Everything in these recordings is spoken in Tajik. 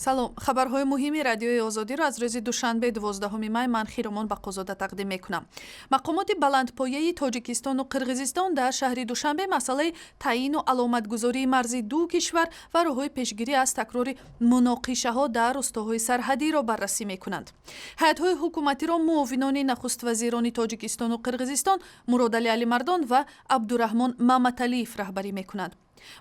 Салом, хабарҳои муҳими Радиои Озодиро аз рӯзи душанбе, 12 май, ман, Хиромон Бақозода, тақдим мекунам. Мақомоти баландпояи Тоҷикистону Қирғизистон дар шаҳри Душанбе масъалаи таъину аломатгузории марзи ду кишвар ва роҳҳои пешгирӣ аз такрори муноқишаҳо дар рустоҳои сарҳадиро баррасӣ мекунанд. Ҳайатҳои ҳукуматиро муовинони нахуствазирони Тоҷикистону Қирғизистон Муродалӣ Алимардон ва Абдураҳмон Маматалиев раҳбарӣ мекунанд.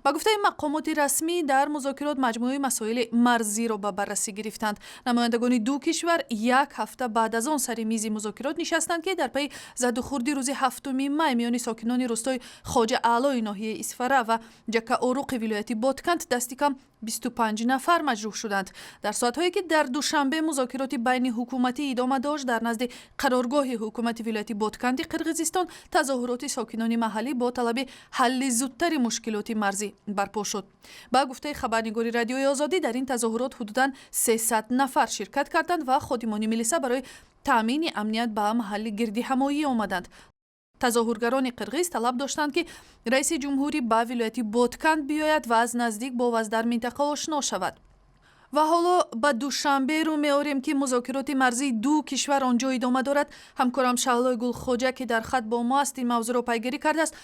Ба гуфтаи мақомоти расмӣ, дар музокирот маҷмӯи масоили марзиро ба баррасӣ гирифтанд. Намояндагони ду кишвар як ҳафта баъд аз он сари мизи музокирот нишастанд, ки дар пайи задухӯрди рӯзи 7 май миёни сокинони рӯстои Хоҷа Аълои ноҳияи Исфара ва Ҷакаоруқи вилояти Ботканд дасти кам 25 нафар маҷрӯҳ шуданд. Дар соатҳое ки дар Душанбе музокироти байни ҳукуматӣ идома дошт, дар назди қароргоҳи ҳукумати вилояти Ботканди Қирғизистон тазоҳуроти сокинони маҳаллӣ бо талаби ҳалли зудтари мушкилоти марзӣ барпо шуд. Ба гуфтаи хабарнигори Радиои Озодӣ, дар ин тазоҳурот ҳудудан 300 нафар ширкат карданд ва ходимони милиса барои таъмини амният ба маҳалли гирдиҳамоӣ омаданд. Тазоҳургарони қирғиз талаб доштанд, ки раиси ҷумҳурӣ ба вилояти Ботканд биёяд ва аз наздик бо вазъ дар минтақа ошно шавад. Ва ҳоло ба Душанбе рӯ меорем, ки музокироти марзии ду кишвар он ҷо идома дорад. Ҳамкорам Шаҳлои Гулхоҷа, ки дар хат бо мо аст, ин мавзӯъро пайгирӣ кардааст.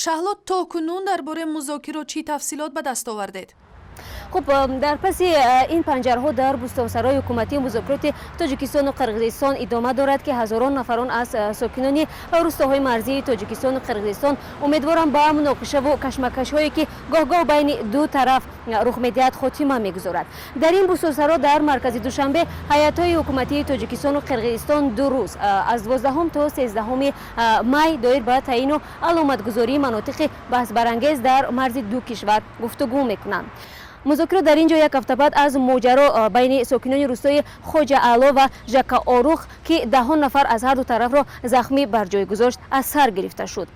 Шаҳло, то кунун дар бораи музокирот чӣ тафсилот ба даст овардед? Хуб, дар паси ин панҷараҳо дар бӯстонсарои ҳукуматии музокироти Тоҷикистону Қирғизистон идома дорад, ки ҳазорон нафарон аз сокинони рӯстоҳои марзии Тоҷикистону Қирғизистон умедворанд, ба муноқишаву кашмакашҳое, ки гоҳ-гоҳ байни ду тараф рух медиҳад, хотима мегузорад. Дар ин бӯстонсаро дар маркази Душанбе ҳайатҳои ҳукуматии Тоҷикистону Қирғизистон 2 рӯз, аз 12 то 13 май, доир ба таъину аломатгузории манотиқи баҳсбарангез дар марзи ду кишвар гуфтугӯ мекунанд. Музокирот дар ин ҷо як ҳафта баъд аз моҷаро байни сокинони рӯстои Хоҷа Аъло ва Жакаорух, ки даҳон нафар аз ҳарду тарафро захмӣ бар ҷой гузошт, аз сар гирифта шуд.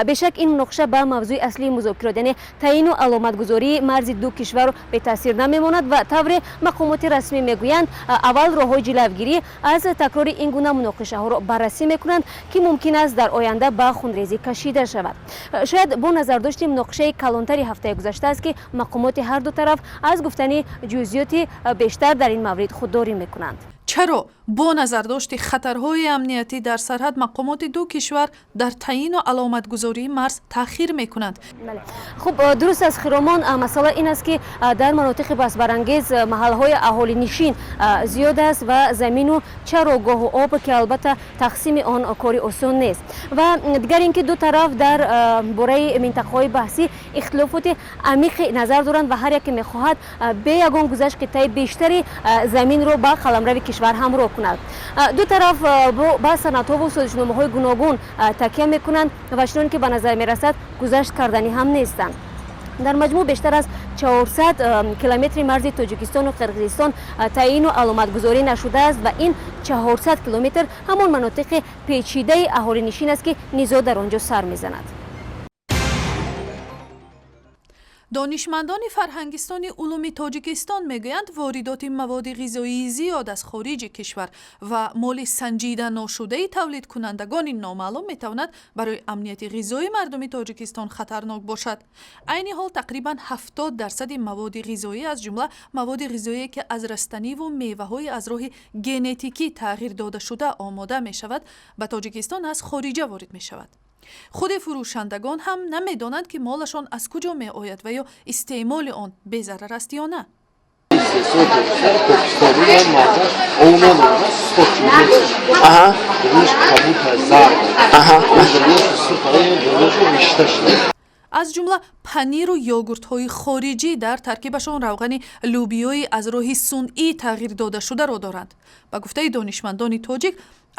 Бешак, ин муноқиша ба мавзӯи аслии музокирот, яъне таъину аломатгузории марзи ду кишварро, бетаъсир намемонад. Ва тавре мақомоти расмӣ мегӯянд, аввал роҳҳои ҷилавгирӣ аз такрори ин гуна муноқишаҳоро баррасӣ мекунанд, ки мумкин аст дар оянда ба хунрезӣ кашида шавад. Шояд бо назардошти муноқишаи калонтари ҳафтаи гузашта аст, ки мақомоти ҳарду тараф аз гуфтани ҷузъиёти бештар дар ин маврид худдорӣ мекунанд. Чаро бо назардошти хатарҳои амниятӣ дар сарҳад мақомоти ду кишвар дар таъину аломатгузории марз таъхир мекунанд? Хуб, дуруст аст, Хиромон. Масъала ин аст, ки дар манотиқи баҳсбарангез маҳаллаҳои аҳолинишин зиёд аст ва замину чарогоҳу об, ки албатта тақсими он кори осон нест. Ва дигар ин ки ду тараф дар бораи минтақаҳои баҳсӣ ихтилофоти амиқи назар доранд ва ҳар яке мехоҳад бе ягон гузашт қитъаи бештари заминро ба қаламрави кишвар ҳамроҳ кунад. Ду тараф ба санадҳову созишномаҳои гуногун такя мекунанд ва чунон ки ба назар мерасад, гузашт карданӣ ҳам нестанд. Дар маҷмӯъ бештар аз 400 километри марзи Тоҷикистону Қирғизистон таъину аломатгузорӣ нашудааст ва ин 400 километр ҳамон манотиқи печидаи аҳолинишин аст, ки низоъ дар он ҷо сар мезанад. Донишмандони Фарҳангистони улуми Тоҷикистон мегӯянд, воридоти маводи ғизоии зиёд аз хориҷи кишвар ва моли санҷида ношудаи тавлидкунандагони номаълум метавонад барои амнияти ғизои мардуми Тоҷикистон хатарнок бошад. Айни ҳол тақрибан 70 дарсади маводи ғизоӣ, аз ҷумла маводи ғизоие, ки аз растаниву меваҳои аз роҳи генетикӣ тағйир додашуда омода мешавад, ба Тоҷикистон аз хориҷа ворид мешавад. Худи фурӯшандагон ҳам намедонанд, ки молашон аз куҷо меояд ва ё истеъмоли он безарар аст ё на. Истеҳсоли Тоҷикистон, покистони маззаш ов надорад, сочный нест. Дурунаш кабуд, зард. Дурунаш сурх, дурунаш ришта шуда. Аз ҷумла паниру йогуртҳои хориҷӣ дар таркибашон равғани лӯбиёи аз роҳи сунъӣ тағйир додашударо доранд. Ба гуфтаи донишмандони тоҷик,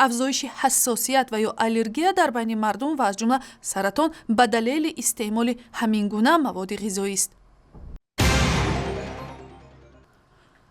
афзоиши ҳассосият ва ё аллергия дар байни мардум ва аз ҷумла саратон ба далели истеъмоли ҳамин гуна маводи ғизоист.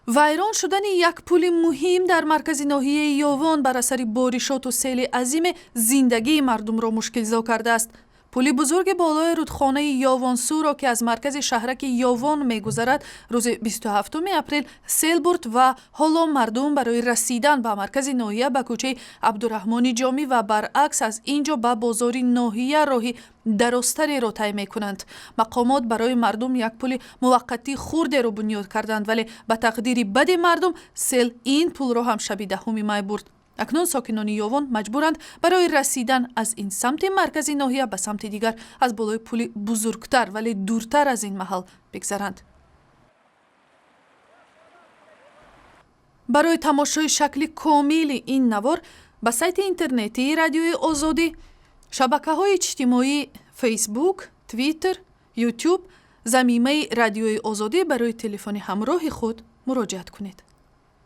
Вайрон шудани як пули муҳим дар маркази ноҳияи Ёвон бар асари боришоту сели азиме зиндагии мардумро мушкилзо кардааст. Пули бузурги болои рудхонаи Ёвонсуро, ки аз маркази шаҳраки Ёвон мегузарад, рӯзи 27 апрел сел бурд ва ҳоло мардум барои расидан ба маркази ноҳия ба кӯчаи Абдураҳмони Ҷомӣ ва баръакс аз ин ҷо ба бозори ноҳия роҳи дарозтареро тай мекунанд. Мақомот барои мардум як пули муваққатӣ хурдеро бунёд карданд, вале ба тақдири бади мардум сел ин пулро ҳам шаби 10 май бурд. Акнун сокинони Ёвон маҷбуранд барои расидан аз ин самти маркази ноҳия ба самти дигар аз болои пули бузургтар, вале дуртар аз ин маҳал бигзаранд. Барои тамошои шакли комили ин навор ба сайти интернетии Радиои Озодӣ, шабакаҳои иҷтимоӣ Фейсбук, Твиттер, Ютуб, замимаи Радиои Озодӣ барои телефони ҳамроҳи худ муроҷиат кунед.